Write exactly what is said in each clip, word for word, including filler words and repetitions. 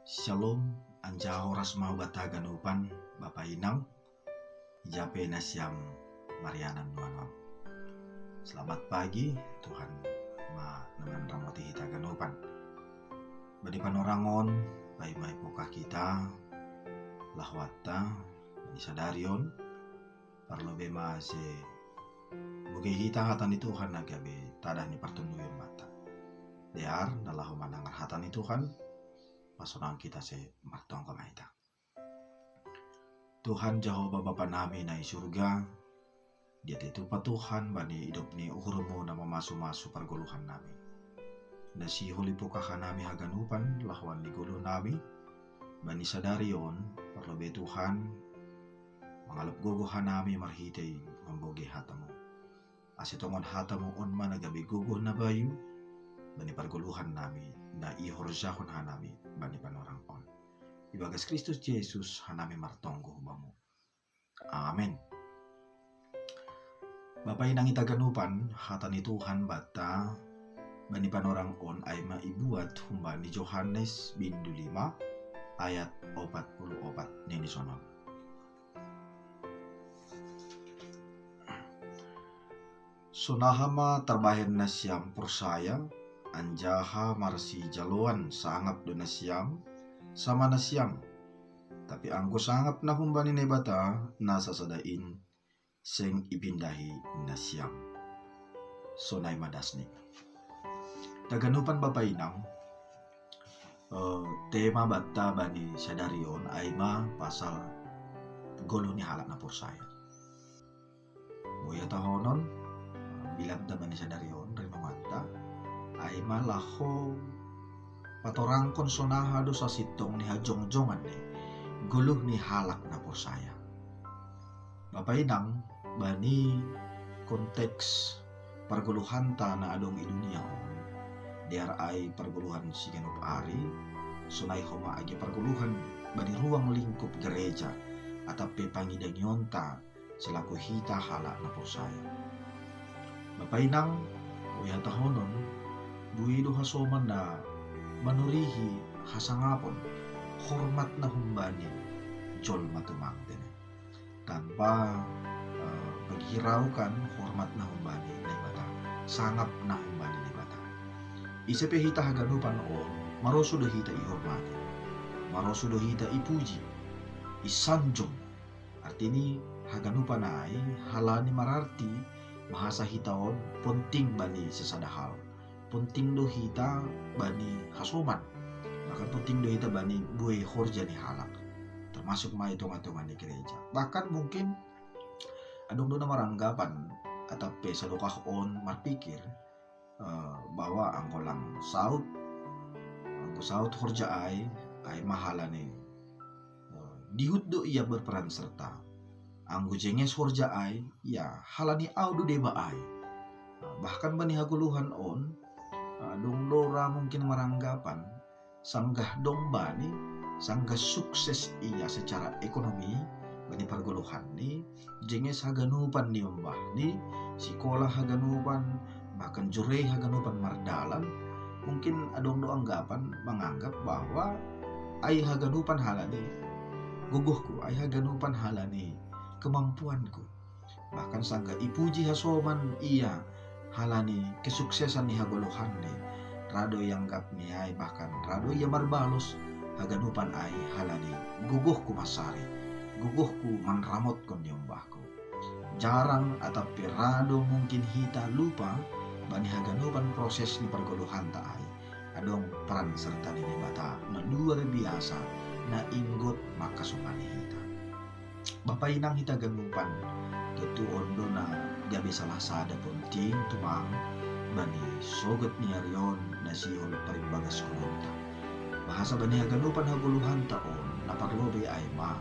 Shalom, anjaha horas ma banta haganupan, Bapa Inang, ija pe nasiam marianan nuanuam. Selamat pagi, Tuhan ma na manramoti hita haganupan. Bani panorang on, paima ipungkah hita lahoanta, bani sadari on, parlobei ma ase bogei hita hata ni Tuhan na gabe tadah ni partonduyon banta. Dear, na laho manangar hata ni Tuhan, pasonanghon hita ase martonggo ma hita. Tuhan Jahowa Bapa nami na i surga, diat itupa Tuhan bani idop ni uhurmu na mamasu-masu pargoluhan nami. Na sihol ipungkah hanami haganupan lahoan ni goluh nami, bani sadari on, parlobei Tuhan, mangalop gogoh hanami marhitei mambogei hatamu. Ase tongon hatamu on ma na gabe gogoh na bayu, bani pargoluhan nami, na ihorjahon hanami, bani panorang on. Ibagas Kristus Jesus hanami martonggo hu Bamu. Amen. Bapa Inang hita haganupan, hata ni Tuhan banta, bani panorang on ai ma ibuat humbani Johannes bindu lima ayat opat puluh opat nini sonon. Sonaha ma tarbahen nasiam porsaya, anjaha marsijaloan sangap do nasiam, sama nasiam. Tapi anggo sangap na humbani Naibata na sasada in seng ipindahi nasiam. Sonai ma dasni. Hita haganupan Bapa Inang, eh, tema banta bani sadari on ai ma pasal goluh ni halak na porsaya. Boi hatahonon, eh, bilanta bani sadari on, renunganta, ai ma laho patorangkon sonaha do sasintong ni hajongjongan ni goluh ni halak na porsaya. Bapa Inang, bani konteks pargoluhanta na adong i dunia on, dear ai pargoluhan siganup ari, sonai homa age pargoluhan bani ruang lingkup gereja, atap pe pangidangionta selaku hita halak na porsaya. Bapa Inang, boi hatahonon, buei do hasoman na manurihi hasangapon, hormat na humbani jolma tumang tene. Tanpa, eh, menghiraukan hormat na humbani Naibata, sangap na humbani Naibata. Ise pe hita haganupan on, maroso do hita ihormati, maroso do hita ipuji, isanjung. Artini haganupan ai, halani mararti bahasa hita on ponting bani sasada hal. Ponting do hita bani hasoman. Bahkan ponting do hita bani buei horja ni halak. Termasuk ma i tonga-tonga ni gereja. Bahkan mungkin adong do na maranggapan atap pe sadokah on marpikir, eh, bahwa anggo lang saut, anggo saut horja ai, ai ma halani, eh, dihut do ia berperan serta. Anggo jenges horja ai, ia halani au do deba ai. Nah, bahkan bani hagoluhan on, eh, adong do ra mungkin maranggapan, sanggah dong bani, sanggah sukses ia secara ekonomi, bani pargoluhan ni, jenges haganupan ni ombah ni, sikola haganupan, bahkan jurei haganupan mardalan, mungkin adong do anggapan manganggap bahwa ai haganupan halani gogohku, ai haganupan halani kemampuanku. Bahkan sanggah ipuji hasoman ia halani kesuksesan ni hagoluhan ni, ra do ianggap ni ai, bahkan ra do ia marbalos, haganupan ai halani gogohku mansari, gogohku manramotkon ni ombahku. Jarang atap pe ra do mungkin hita lupa bani haganupan proses ni pargoluhanta ai, adong peran serta ni Naibata na luar biasa na inggot mangkasomani hita. Bapa Inang hita haganupan, tontu on do na gabe salah sada ponting tumang bani sogot ni ari on na sihol parimbagaskononta. Bahasa bani haganupan hagoluhanta on na parlobei ai ma,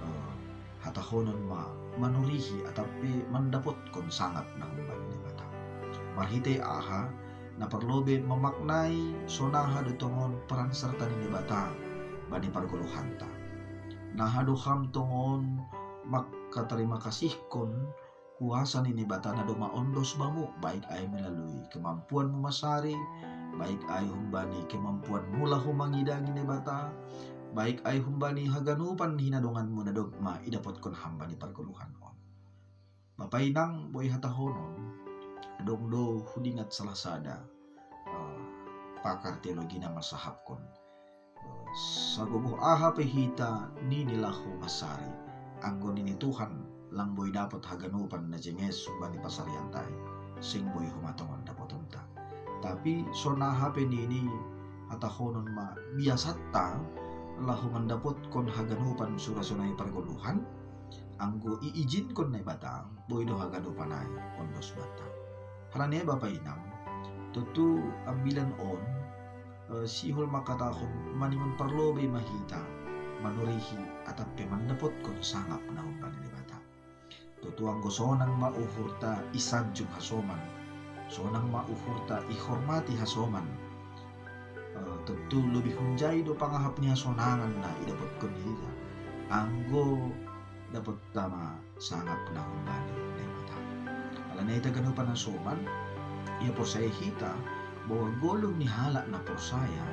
eh, hatahonon ma manurihi atap pe mandapotkon sangap na humbani Naibata. Marhitei aha? Na parlobei mamaknai sonaha do tongon peran serta ni Naibata bani pargoluhanta. Naha do ham tongon mangkatarima kasihkon kuasa ni Naibata na domma ondos bamu, baik ai melalui kemampuanmu mansari, Baik ai humbani kemampuanmu laho mangidangi Naibata, baik ai humbani haganupan hinadonganmu na dob ma idapotkon hambani pargoluhan on. Bapa inang, boi hatahonon, adong do hudingat salah sada uh, pakar teologi na mansahapkon, uh, sagogoh aha pe hita nini laho mansari, anggo nini Tuhan lang boi dapot haganupan na jenges humbani pansarianta i, seng boi homa tongon dapotonta. Tapi songon aha pe nini, hatahonon ma, biasanta laho mandapotkon haganupan sura sonai pargoluhan, anggo iijinkon Naibata, boi do haganupan ai ondos banta. Halani ai bapa inang, tontu ambilan on, eh, sihol mangkatahon maningon parlobei ma hita manurihi atap pe mandapotkon sangap na humbani Naibata. Tontu anggo sonang ma uhurta isanjung hasoman, sonang ma uhurta ihormati hasoman, eh, tontu lobi hunjai do pangahap ni hasonangan na idapotkon hita, anggo dapotta ma sangap na humbani Naibata. Alani ai hita ganupan hasoman, ia porsaya hita bahwa goluh ni halak na porsaya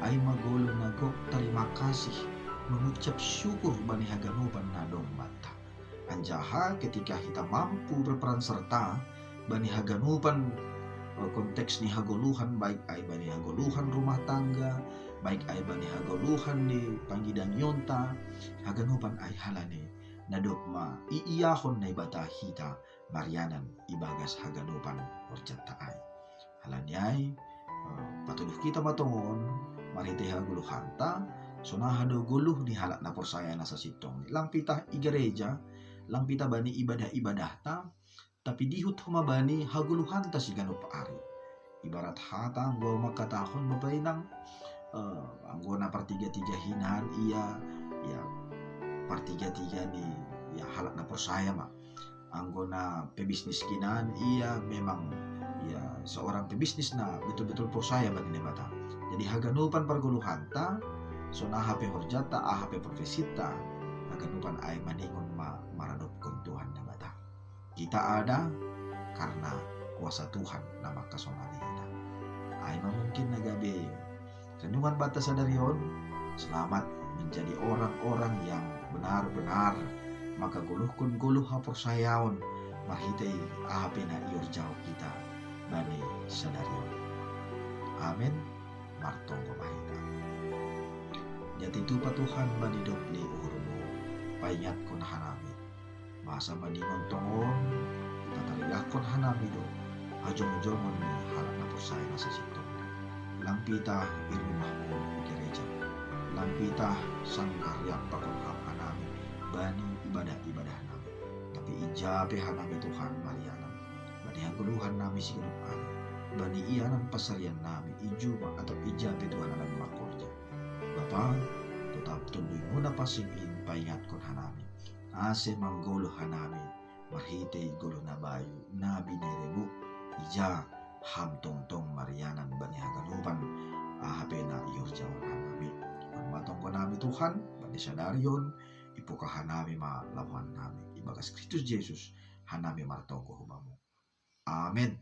ai ma goluh na gok tarima kasih, mangucap syukur bani haganupan na dong banta. Anjaha ketika hita mampu berperan serta bani haganupan, eh, konteks ni hagoluhan, baik ai bani hagoluhan rumah tangga, baik ai bani hagoluhan ni pangidangionta, haganupan ai halani na dob ma iiahon Naibata hita marianan ibagas haganupan horjanta ai. Halani ai, eh, patuduh hita ma tongon marhitei hagoluhanta, sonaha do goluh ni halak na porsaya na sasintong i. Lang pitah i gereja, lang pitah bani ibadah-ibadahta, tapi dihut homa bani hagoluhanta siganup ari. Ibarat hata anggo mangkatahon bapa inang, eh, anggo na partiga-tiga hinan ia, ia partiga-tiga ni ia halak na porsaya ma. Anggo na pebisnis hinan ia memang ia seorang pebisnis na betul-betul porsaya bani Naibata. Jadi haganupan pargoluhanta, sonaha pe horjanta, aha pe profesinta, haganupan ai maningon ma maradopkon Tuhan Naibata. Kita ada karena kuasa Tuhan na mangkasomani hita. Ai ma mungkin na gabe renungan banta sadari on. Selamat menjadi orang-orang yang benar-benar mangkagoluhkon goluh haporsayaon marhitei aha pe na ihorjahon hita bani sadari on. Amen. Martonggo ma hita. Jati tupa Tuhan bani dob ni uhurmu, paingatkon hanami. Masa maningon tongon, ipataridahkon hanami do hajongjongon ni halak na porsaya na sasintong. Lang pitah i rumahmu i gereja, lang pitah sanggah riap pakon ham hanami bani ibadah-ibadah nami. Tapi ija pe hanami Tuhan marianan bani hagoluhan nami siganup ari, bani ianan pansarian nami i juma atau ija pe Tuhan hanami mangkorja. Bapa, totap tonduymu na pansing in paingatkon hanami, ase manggoluh hanami marhitei goluh na bayu na binereMu. Ija ham tongtong marianan bani haganupan aha pe na ihorjahon hanami. On ma tonggo nami Tuhan bani sadari on, ipoka hanami ma laoan nami. Ibagas Kristus Jesus hanami martonggo hu Bamu. Amen.